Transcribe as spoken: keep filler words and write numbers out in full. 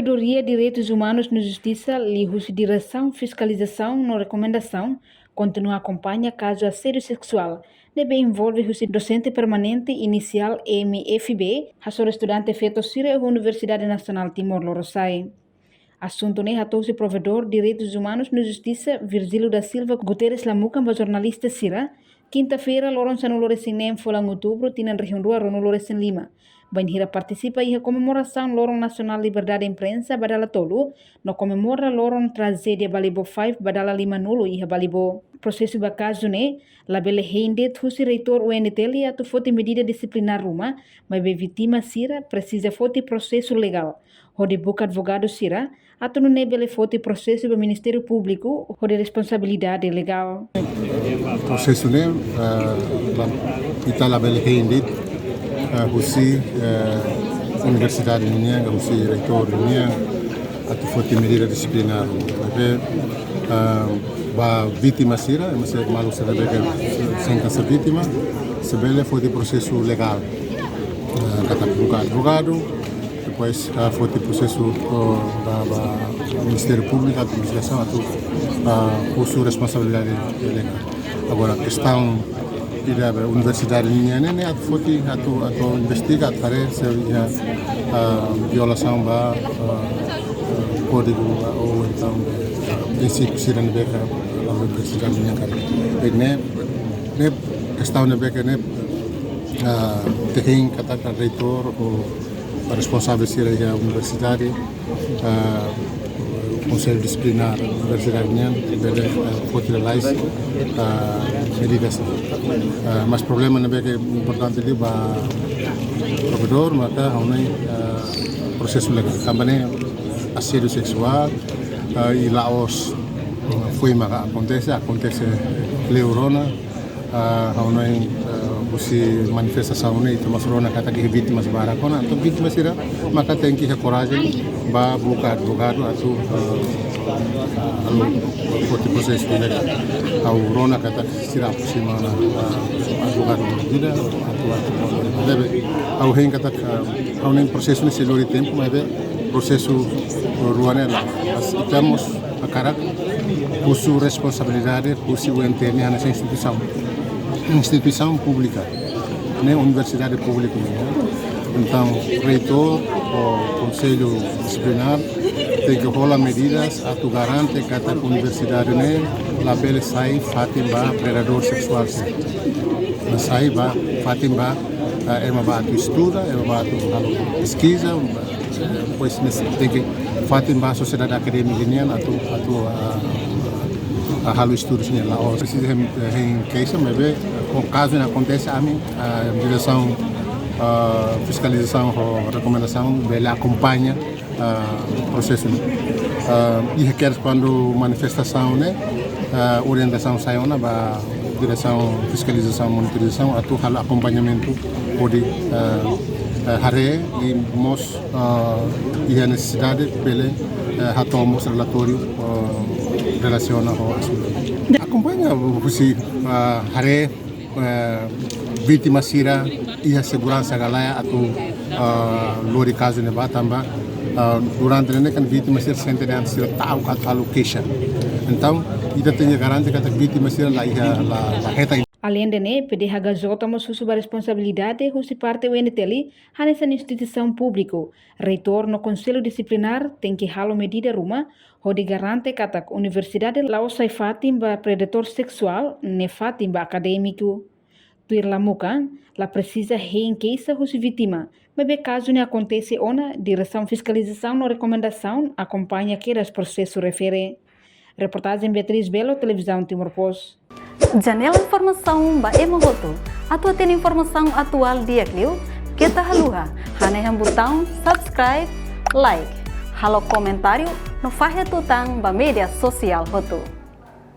Provedoria Direitus Umanus no Justisa, liuhusi Diresaun Fiskalizasaun no Rekomendasaun, kontinua akompaña kazu asédiu seksuál ne'ebé envolve husi dosente permanente inisiál M F B, hasoru estudante feto sira iha Universidade Nasionál Timor Lorosa'e. Asuntu ne'e hato'o husi Provedór Direitus Umanus no Justisa, Virgílio da Silva Guterres Lamucan ba jornalista sira, kinta-feira, loron sanulu-resin-neen fulan Outubru, tinan rihun rua ruanulu-resin-lima, bainhira partisipa iha komemorasaun Loron Nasionál Liberdade Imprensa ba dala tolu, no komemora loron trajédia Balibo Five ba dala limanulu iha Balibo. Prosesu ba kazu ne'e labele hein de'it husi reitór U N T L atu foti medida disiplinár ruma, maibé vítima sira presiza foti prosesu legál hodi buka advogadu sira, atu nune'e bele foti prosesu ba Ministériu Públiku hodi responsabilidade legál. Prosesu ne'e, eh, la, ita labele hein de'it, eh, husi, eh, universidade nian, husi reitór nian, atu foti medida disiplinár. Maibé, eh, ba vítima sira, ema sira, maluk sira ne'ebé ke sente hanesan vítima, sei bele foti prosesu legál. Eh, katak buka advogadu, depois, ah, foti prosesu, oh, ba, ba Ministériu Públiku, atu investigasaun, atu, ah, husu responsabilidade legál. Agora, kestaun ida ba universidade nian ne'e, ne'e atu foti, atu, atu investiga, atu haree se iha, ah, violasaun ba, ah, kódigu, ah, ou entaun, ah, prinsípiu sira ne'ebé ke, ah, universidade nian karik. Ne'e, ne'e kestaun ne'ebé ke ne'e, ah, tenke hein katak reitór ou responsavel sira iha universidade, ah, Konsellu Disiplinár universidade nian bele, ah, foti lalais, ah, medidas. Ah, mas problema ne'ebé ke importante liu ba provedór maka ha'u hanoin, ah, prosesu legál. Tanba ne'e asédiu seksuál, ah, i la'ós, ah, foin maka akontese, akontese kleur ona, ah, ha'u hanoin, ah, husi manifestasaun ne'e, ita mós rona katak iha vítimas barak ona, entaun vítima sira maka tenke iha korajen ba buka advogadu atu, ah, halo foti prosesu legál. Ha'u rona katak sira aproxima ona, ah, advogadu ida, atu, atu, atu, ha'u hein katak, ah, ha'u hanoin prosesu ne'e sei lori tempu, maibé prosesu rua ne'e la'o. Mas ita mós hakarak husu responsabilidade husi U N T L hanesan instituisaun, instituisaun públika, ne'e universidade públika nian. Entaun, reitór ou Konsellu Disiplinár tenke hola medidas atu garante katak universidade ne'e labele sai fatin ba predadór seksuál sira. Mas sai ba fatin ba, ah, ema ba atu estuda, ema ba atu halo peskiza, eh, depois ne'e tenke fatin ba sosiedade akadémika nian atu, atu, ah, ah, halo estudu sira la'ós. Presiza hein, hein keixa, maibé, eh, ho kazu ne'e akontese ami, ah, Diresaun, ah, Fiskalizasaun ho Rekomendasaun bele akompaña, ah, prosesu ne'e. Ah, iha kedas kuandu manifestasaun ne'e, ah, orientasaun sai ona ba Diresaun Fiskalizasaun Monitorizasaun atu halo akompañamentu hodi, ah, ah, haree i mós, ah, iha nesesidade bele, ah, hato'o mós relatóriu, ah, relasiona ho asuntu. Akompaña husi, ah, haree, eh, vítima sira iha seguransa ka lae atu, ah, lori kazu ne'e ba tanba, ah, durante ne'e kan vítima sira sente dehan sira ta'uk atu halo keixa. Entaun, ita tenke garante katak vítima sira la iha, la, la hetan. Aleinde ne'e, P D H K J mós husu ba responsabilidade husi parte U N T L hanesan instituisaun públiku, reitór no Konsellu Disiplinár tenke halo medida ruma hodi garante katak universidade la'ós sai fatin ba predadór seksuál, ne'e fatin ba akadémiku. Tuir Lamucan, la presiza hein keixa husi vítima, maibé kazu ne'e akontese ona, Diresaun Fiskalizasaun no Rekomendasaun akompaña kedas prosesu refere. Reportajen Beatriz Belo, Televizaun Timor Post. Janela informasaun ba ema hotu. Atu hatene informasaun atuál di'ak liu, keta haluha hanehan butaun subscribe, like, halo komentáriu no fahe tutan ba média sosiál hotu.